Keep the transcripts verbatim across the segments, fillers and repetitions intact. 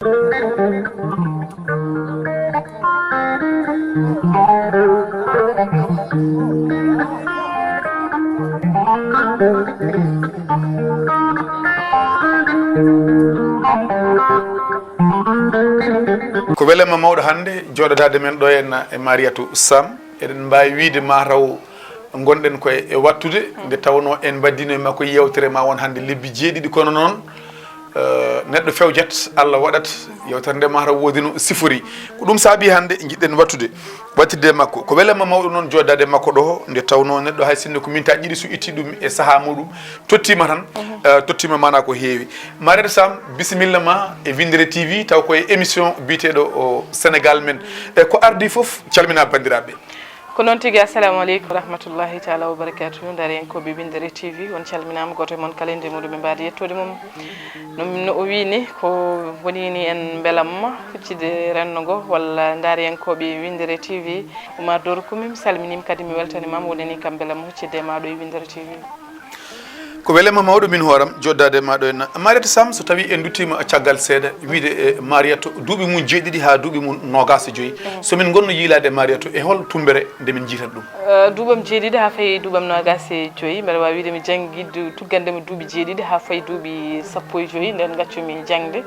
Ko welema mawɗo hannde jooɗodaade men ɗo henna e Mariatou Sam. Eɗen mbaawi wiyde mataw ngonɗen ko e wattude, nde tawnoo en mbaɗdiino e makko yeewtere ma won hannde lebbi jeeɗiɗi, kono noon, eh, neɗɗo fewjat, Allah waɗat, yeewtere nde mataw woodi no sifori. Ko ɗum saabi hannde njiɗɗen wattude, wattirde e makko. Ko welema mawɗo noon jooɗodaade e makko ɗo, nde tawnoo neɗɗo hay sinno ko minti ɗiɗi so itti ɗum e sahaa muɗum, tottiima tan, eh, tottiima maanaa ko heewi. Mariatou Sam, bisimilla ma e Winndere T V, taw ko e émission biyeteeɗo o Sénégal Men. E ko ardii fof, calmina banndiraaɓe. Ko noon tigi, assalamu aleykum wa rahmatullahi taala wa barakatuhu. Ndaariyankooɓe Winndere T V, on calminaama, gooto e mon kala innde mum e mbaadi yettoode mum. No, no o wiyi ni, ko woni ni en mbelamma huccide renndo ngo, walla ndaariyankooɓe Winndere T V. Oumar Doro Kumi, mi salminiima kadi mi weltaniima, woni ni kam mbelamma huccide e maa ɗo e Winndere T V. Ko welema mawɗo min hooram jooɗodaade e maa ɗo henna. Mariatou Sam, so tawii en nduttiima caggal seeɗa, wiyde e Mariatou duuɓi mum jeeɗiɗi haa duuɓi mum noogaas e joyi. So min ngonno yiilaade Mariatou, e hol tumbere nde min njiyata ɗum? Eh, duuɓam jeeɗiɗi haa fayi duuɓam noogaas e joyi, mbeɗa waawi wiyde mi janngi du-, tuggande mi duuɓi jeeɗiɗi haa fayi duuɓi sappo e joyi, nden ngaccumi jaŋde.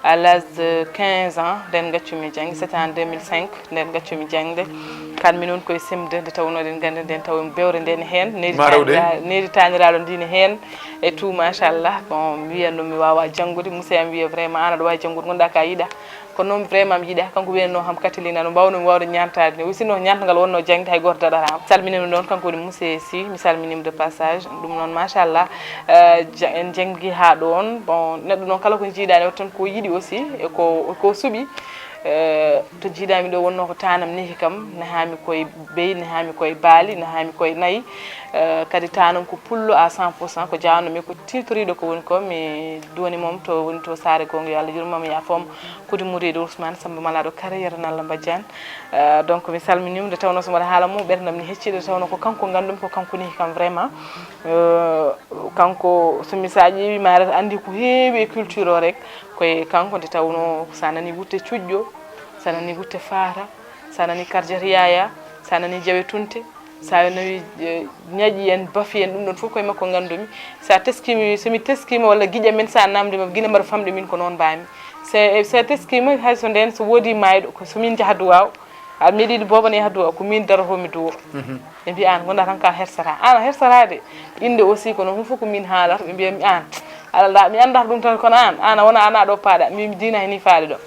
À l'âge de quinze ans, nden ngaccumi jaŋde, c'était en deux mille cinq, nden ngaccumi jaŋde. Kanmi noon koye C M deux, nde tawnoo eɗen nganndi nden taw bewre nde ne heen, needi Ma rewde? taanira-, needi taaniraaɗo ndi ne heen, e tout, machallah. Bon, mi wiya noon mi waawaa janngude, musidɗo am wiya vraiment aan aɗa waawi janngude, ngonɗaa ka yiɗaa. Kono noon vraiment mi yiɗaa, kanko wiyanoo kam Katelina, no mbaawnomi waawde ñaantaade ni, o sinno ko ñaantagal wonnoo jaŋde hay gooto daɗataa. Salminiima noon, kanko woni musidɗo Sy, mi salminiima de passage, ɗum noon machallah. Eh, ja-, en janngi haa ɗoon. Bon, neɗɗo noon kala ko jiidaa ne waɗi tan ko yiɗi aussi, e ko, ko suɓi. Eh, to jiidaa mi ɗo wonnoo ko taanam nehi kam, nehaami koye beyi, nehaami koye baali, nehaami koye nayi. Eh, kadi taanam ko pullo à cent pour cent, ko jaawno mi, ko tiitoriiɗo ko woni ko, mi duwani mom to woni to saare goonga, yo Allah yurmam, yaafam, kudi muriiɗo Ousmane Samba Malaaɗo Kare, Yero Nalla Badiane. Eh, donc mi salminiima, nde tawnoo so mbaɗa haala mum, ɓerndam ne hecci, nde tawnoo ko kanko nganndumi, ko kanko nehi kam vraiment. Eh, kanko, so mi, so a ƴeewi, ma aɗa anndi ko heewi e culture o rek, ko e kanko, nde tawnoo so a nanii wutte cuƴƴo, so a nanii wutte faata, so a nanii karjat yaaya, so a nanii jawe tunte, so a nanii, eh, ñaƴi en, bafi en, ɗum ɗoon fof ko e makko nganndumi. So a teskiima, so mi teskiima walla giƴam en, so a naamndiima, gila mbaɗa famɗi min ko noon mbaami. So, so a teskiima, hay so ndeen, so woodii maayɗo, ko so min njaha duwaaw, a meeɗiino booba ne yaha duwaaw, ko min darotoo mi duwo. Ɓe mbiya aan, ngonɗaa tan ka hersataa. Aan a hersataa de. Innde aussi ko noon, ɗum fof ko min haalata. Ɓe mbiya mi aan, aɗa, mi anndaa ɗum tan, kono aan, aan a wona, aan a ɗo paaɗa. Mi, mi diina ni faade ɗo.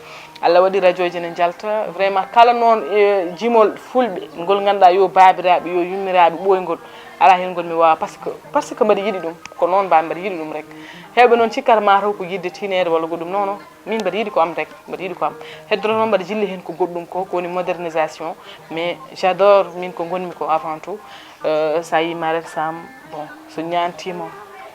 Allah waɗi rajooji ne njalta. Vraiment, kala noon e jimol fulɓe, ngol ngannduɗaa yo baabiraaɓe, yo yummiraaɓe ɓooyngol, alaa heen ngol mi waawa. Parce que, parce que mbaɗa yiɗi ɗum. Ko noon mbaɗa, mbaɗa yiɗi ɗum rek. Heewɓe noon cikkata mataw ko yiɗde tiineede walla ko ɗum. Non, non. Min mbaɗa yiɗi ko am rek, mbaɗa yiɗi ko am. Heddoto noon mbaɗa jilli heen ko goɗɗum ko, ko woni modernisation. Mais j'adore min ko ngonmi ko avant tout. Euh, so a yii Mariatou Sam, bon, so ñaantiima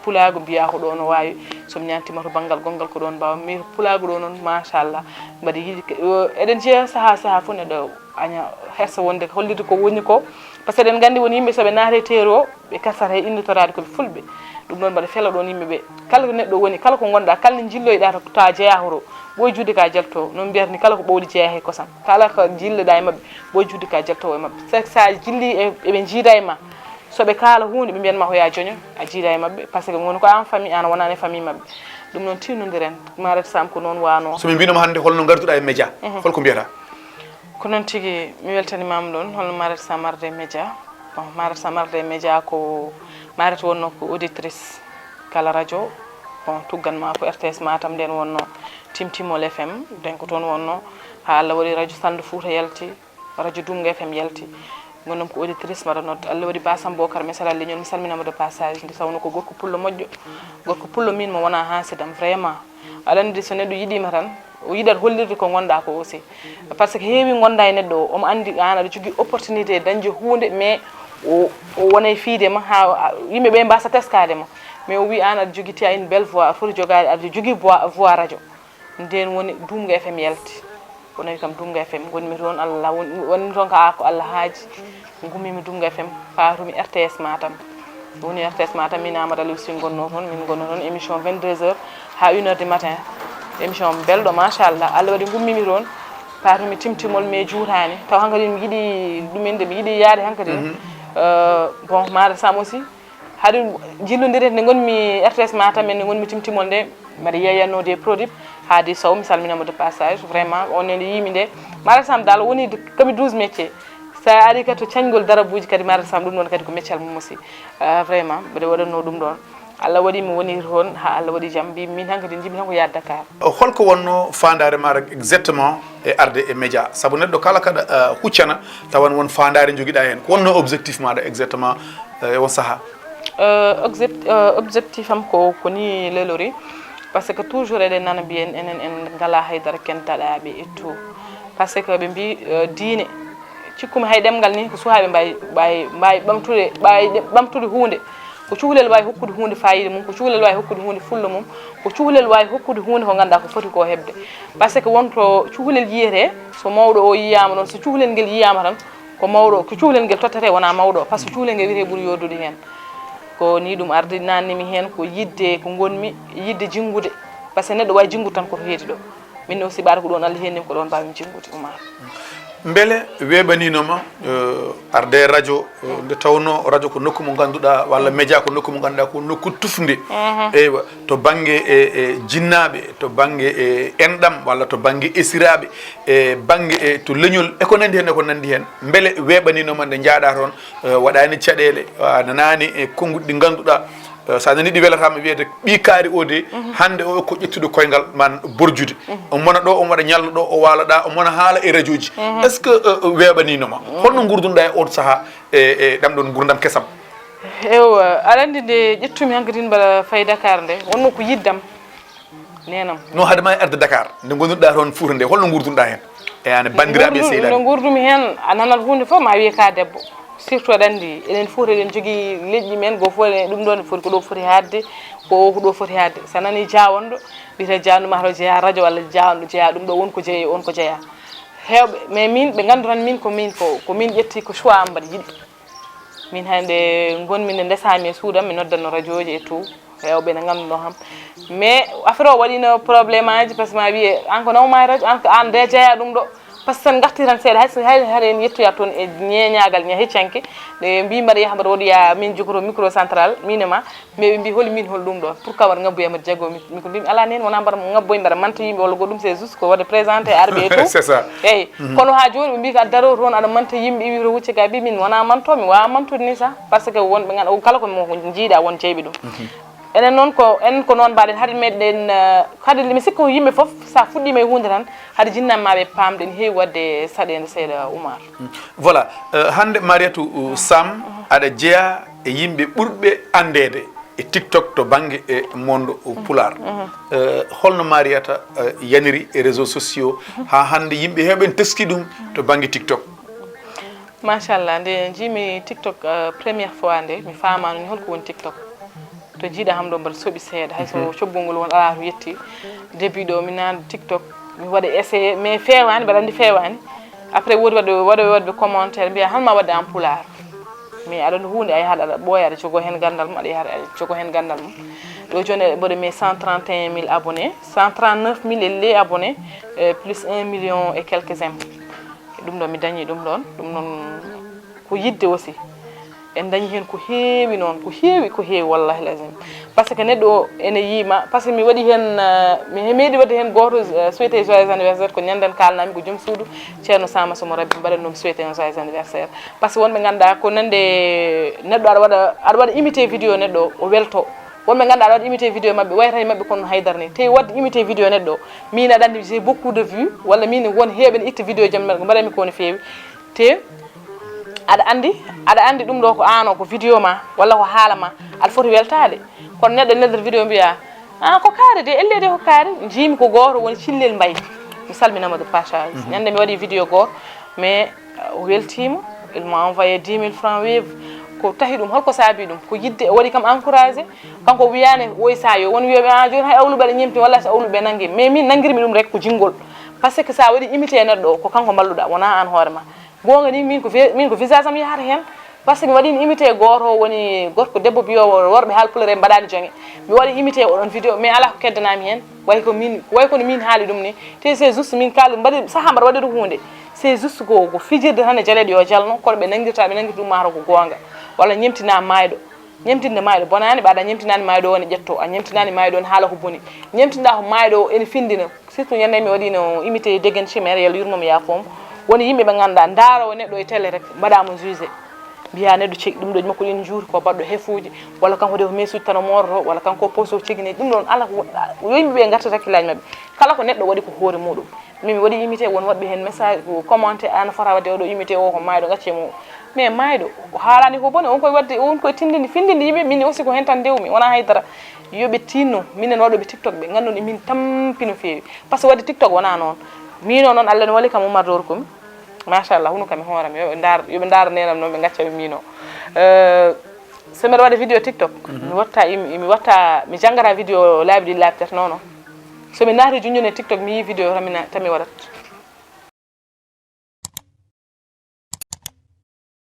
pulaagu mbiyaa ko ɗo no waawi, so mi ñaantiima to banngal gonngal ko ɗoon mbaawa. Mais pulaagu ɗo noon, machallah, mbaɗa yiɗi ke-, euh, eɗen njiya sahaa sahaa fof neɗɗo aña hersa wonde hollirde ko woni ko. Par ce que eɗen nganndi won yimɓe so ɓe naati e teeru o, ɓe karsata e innitoraade ko ɓe fulɓe. Ɗum noon mbaɗa fela ɗoon yimɓe ɓe. Kala ko neɗɗo woni, kala ko ngonɗaa, kala nde njilloyɗaa to, to a jeyaa hoto, ɓooy juutde ka jalto. Noon mbiyata ni kala ko ɓowli jeyaa he kosam. Kala ko njilloɗaa e maɓɓe, ɓooy juutde ka jalto e maɓɓe. So, so a jilli e, eɓe njiida e ma. So ɓe kaala huunde, ɓe mbiyan ma ko yaa joño, a jiida e maɓɓe. Par ce que ngoni ko aan famille, aan a wonaani e famille maɓɓe. Ɗum noon tiinnondiren, Mariatou Sam ko noon waanoo. So min mbiino ma hannde holno ngarduɗaa e média, holko mbiyata? Ko noon tigi, mi weltanimaama ɗoon, hono Mariatou Sam arde e média. Bon, Mariatou Sam arde e média ko Mariatou wonnoo ko auditrice kala radio. Bon, tuggan ma ko R T S Matam nden wonnoo, Timtimol F M, nden ko toon wonnoo. Haa Allah waɗi radio Salndu Fouta yalti, radio Duumga F M yalti. Ngonnomi ko auditrice, mbaɗa nodde. Allah waɗi Basam Bokar, mi salaa leñol, mi salminaama de passage. Nde tawnoo ko gorko pullo moƴƴo. Gorko pullo min mo wonaa haasidam, vraiment. Aɗa anndi so neɗɗo yiɗiima tan, o yiɗat hollirde ko ngonɗaa ko aussi. Par ce que heewi ngonɗaa e neɗɗo o, omo anndi aan aɗa jogii opportunité dañde huunde, mais o, o wona e fiyde ma, haa a, yimɓe ɓe mbaasa teskaade ma. Mais o wii aan aɗa jogii, tu as une belle voix, aɗa foti jogaade, aɗa jogii voix, voix radio. Ndeen woni Duumga F M yalti. O nawi kam Duumga F M, ngonmi toon, Allah won-, wonmi toon ka ko Allah haaji. Ngummimi Duumga F M, paatumi R T S Matam. Woni R T S Matam, min Amadou Aliou Sy ngonnoo toon, min ngonnoo toon émission vingt-deux heures haa une heure du matin. Émission belɗo, machallah. Allah waɗi ngummimi toon. Paatumi timtimol, mais juutaani. Taw hankadi mi yiɗi ɗum inde, mi yiɗi yaade hankadi. Mhm. Euh, bon, Maada Sam aussi. Haɗum jillondire nde ngonmi R T S Matam, nde ngonmi timtimol nde, mbaɗa yeeyanno des produits. Haadi Sow, mi salminamo de passage. Vraiment, on nde yiimi nde. Maada Sam dal woni de, kami douze métiers. Sa ari kadi to cañgol darabuuji kadi, Maada Sam ɗum ɗon kadi ko métier mum aussi. Euh, vraiment, mbeɗa waɗanno ɗum ɗon. Allah waɗi mi woni toon, ha Allah waɗi jam, mbi min hankadi jiɗmi tan ko yaade Dakar. Holko wonno faandaare maɗa exactement e arde e média? Sabu neɗɗo kala kaɗa, euh, huccana, tawan won faandaare jogiɗa hen. Ko wonno objectif maɗa exactement, euh, e on saaha? Euh, object-, euh, objectif am ko, ko ni lelori. Par ce que toujours eɗen nana mbiyen enen en ngala haydara ken daɗaɓe et tout. Par ce que ɓe mbi, euh, diine cikkumi hay ɗemngal ni ko suwaaɓe mbawi, mbawi, mbawi ɓamtude, mbawi ɗe-, ɓamtude huunde. Ko cukalel wawi hokkude huunde fayida mum, ko cukalel wawi hokkude huunde fulla mum, ko cukalel wawi hokkude huunde ko ganduɗa ko foti ko heɓde. Par ce que wonto cukalel yiyete, so mawɗo o yiyama ɗon, so cukalel ngel yiyama tan, ko mawɗo, ko cukalel ngel tottete, wona mawɗo o. Par ce que cukalel ngel wiyete ɓuuri yoodude hen. Ko ni ɗum ardi, nannimi hen ko yidde ko gonmi, yidde jingude. Par ce que neɗɗo wawi jingude tan ko to heedi ɗo. Min aussi ɓaade ko ɗon Allah hennim, ko ɗon mbawmi jingude, Oumar. Beele weeɓaninoma, euh, arde radio, euh, nde tawno radio ko nokku mo ganduɗa, walla média ko nokku mo ganduɗa ko nokku tufnde. Mhm. Eywa, to bangge e, e jinnaɓe, to bangge e enɗam, walla to bangge esiraɓe, e bangge e to leñol, e ko nandi hen, e ko nandi hen. Beele weeɓaninoma nde jaaɗa toon, euh, waɗani caɗele, a nanani e konnguɗi ɗi ganduɗa, euh, sa nani ɗi welatama wiyede ɓi kaari o de, hande o ko ƴettuɗo koyngal man borjude. Mhm. O mona ɗo, o waɗa ñalla ɗo, o waala ɗa, o mona haala e radio ji. Mhm. Est-ce que, euh, euh, weeɓaninoma? Holno gurdunɗa e on saaha e, e ɗam ɗon gurdam kesam? Ewa, aɗa andi nde ƴettumi hankadi mbaɗa fay Dakar nde, wonno ko yiddam, nenam. No haade ma e arde Dakar, nde gonduɗa toon Fuuta nde, holno gurdunɗa hen? E an e bandiraɓe e sehilaaɓe? No gurdumi hen, a nanat hunde fof ma wiye ka debbo. Surtout aɗa andi, enen Fuuta eɗen jogui leƴƴi men, goo fof ene ɗum ɗon foti ko ɗo foti hadde, ko o ko ɗo foti hadde. Sa nani jawanɗo, wiyete jawanɗo ma to jeeya radio walla jawanɗo jeeya ɗum ɗo, won ko jeeya, on ko jeeya. Hewɓe, mais min, ɓe gandu tan min ko min, ko, ko min ƴetti, ko choix am mbaɗi yiɗi. Min hande gonmi nde ndesami e suudam, mi noddanno radio ji et tout. Hewɓe ne ganduno kam. Mais affaire o waɗino problème aji, parce que ma wiye, an ko nawma e radio, an ko an de jeeya ɗum ɗo. Parce que sen garti tan seeɗa, hay, hay, hay en yettoya toon e ñeñagal, ña heccanke. Ɓe mbi mbaɗa yaha mbaɗa waɗoya, min jogoto micro central, min e ma. Mais ɓe mbi holi min hol ɗum ɗo. Pourquoi mbaɗa ngabboya mbaɗa jago mi-, micro? Mbimi ala nen, wona mbaɗa ngabboy mbaɗa manta yimɓe walla goɗɗum, c'est juste ko waɗa présenté arɓe et tout. C'est ça. Eyyi. Mhm. Kono ha joni ɓe mbi ko a daro toon aɗa manta yimɓe, iwi to wucce ga, mbi min wona manto, mi wawa mantude ni sa. Parce que wonɓe gan-, kala ko mo jiiɗa won jeyɓe ɗum. Mhm. Enen noon ko, enen ko noon mbaɗen, haade meɗen, eh, haade mi sikka ko yimɓe fof, sa fuɗɗima e hunde tan, haade jinnammaɓe paamde ene heewi wadde saɗede seeɗa, Oumar. Mm. Voilà, eh, hande Mariatou, uh, Sam, aɗa jeeya e yimɓe ɓurɓe andede e TikTok to banggue e monde, uh, Pulaar. Mhm. Eh, holno Mariata, eh, yaniri e réseaux sociaux, ha hande yimɓe heeɓen teski ɗum to banggue TikTok? Machallah, nde jiimi TikTok, eh, première fois nde, mi famano ni holko woni TikTok. To jiiɗa kam ɗo mbaɗa soɓi seeɗa, hay so coɓgol ngol won ala to yetti. Début ɗo mi nana TikTok, mi waɗa essayé, mais fewani, mbaɗa andi fewani. Après woodi waɗɓe, waɗɓe, waɗɓe commentaire, mbiya hol ma waɗde en pulaar. Mais aɗa andi hunde, a yahat aɗa ɓooya, aɗa jogo hen gandal mum, aɗa yahat aɗa jogo hen gandal mum. Ɗo joni mboɗo mi cent trente et un mille abonnés, cent trente-neuf mille et les abonnés, euh, plus un million et quelques j'aime. Ɗum ɗo mi dañi ɗum ɗon, ɗum noon ko yidde aussi. En dañi heen ko heewi noon, ko heewi, ko heewi, wallahi lazim. Par ce que neɗɗo o ene yiima, par ce que mi waɗi heen, euh, mi he-, meeɗi waɗde heen gooto, euh, souhaité joyeux anniversaire, ko ñanden kaalnami ko joom suudu Ceerno Sama Somo Rabbi, mbaɗan ɗum souhaité un joyeux anniversaire. Par ce que wonɓe ngannduɗaa ko nande neɗɗo aɗa waɗa, aɗa waɗa imité vidéo neɗɗo o, o welto. Wonɓe ngannduɗaa aɗa waɗa imité vidéo maɓɓe, wayata e maɓɓe kono haydara ni. Te waɗde imité vidéo neɗɗo o, min aɗa anndi j'ai beaucoup de vues, walla min won heeɓe ne itta vidéo jam maɓɓe, ko mbaɗanmi ko no feewi. Te aɗa anndi, aɗa anndi ɗum ɗo ko an o, ko vidéo ma, walla ko haala ma, aɗa foti weltaade. Kono neɗɗo neldata vidéo mbiya, "Ah, ko kaari de, elle de ko kaari." Njiimi ko gooto woni Cillel Mbaye. Mi salminama de passage. Mhm. Ñande mi waɗi vidéo gooto, mais, euh, o weltiima, il m'a envoyé dix mille francs Wave. Ko tahi ɗum, holko saabi ɗum? Ko yidde, o waɗi kam encouragé. Kanko wiyaani, woy sa yo won wiyoɓe, "Ah, jooni hay awluɓe aɗa ñemti, walla so awluɓe nangi." Mais min nangirmi ɗum rek ko jinngol. Par ce que sa waɗi imité neɗɗo o, ko kanko mballuɗa, wona an hoore ma. Goonga ni, min ko vi-, min ko visage am yahata heen. Par ce que mi waɗino imité gooto, woni gorko debbo biyowo worɓe haal pulare mbaɗani jonge. Mi waɗi imité oɗon vidéo, mais ala ko keddanami hen. Way ko min, way kono min haali ɗum ni. Te c'est juste min kaali, mbaɗi saha mbaɗa waɗi ɗum hunde. C'est juste ko, ko fijirde tan e jaleɗe yo jalno, kono ɓe nangirta, ɓe nangirta ɗum mataw ko goonga. Walla ñemtina mayɗo. Ñemtinde mayɗo bonani, ɓaɗa ñemtinani mayɗo woni ƴetto, a ñemtinani mayɗo on haala ko boni. Ñemtinɗa ko mayɗo o ene findina. Surtout ñande mi waɗino imité Degen Chimère, yalla yurmomo yaafom. Woni yimɓe ɓe ganduɗa, ndaaro o neɗɗo e télé rek, mbaɗa mo jugé. Mbiya neɗɗo cegi ɗum ɗo makko ɗin juuti ko baɗɗo hefuji, walla kanko de ko mesuji tan o mooroto, walla kanko poso cegini. Ɗum ɗon ala ko woɗɗa. Yo yimɓe ɓe garta hakkillaji mabɓe. Kala ko neɗɗo waɗi ko hoore muɗum. Min mi waɗi imité, won waɗɓe hen message, ko commenté, an fota wadde oɗo imité o ko mayɗo, gacce mum. Mais mayɗo, o haalani ko bone, on koye wadde, on koye tindini, findini yimɓe, min aussi ko hen tan ndewmi, wona haydara. Yoɓe tinno, minen waɗoɓe TikTok ɓe, gandon e min tampi no feewi. Par ce que wadde TikTok wona noon. Min o noon, Allah ne wali kam Oumar Dor komi. Machallah, hunu kam e hooram, yoɓe ndar, yoɓe ndar nenam noon, ɓe gacca ɓe min o. Euh, so mbeɗa waɗa vidéo TikTok, mi watta, mi, mi watta, mi janngata vidéo laabi ɗi laabi tati, non, non. So mi naati junjune TikTok, mi yii vidéo tan mi na-, tan mi waɗat.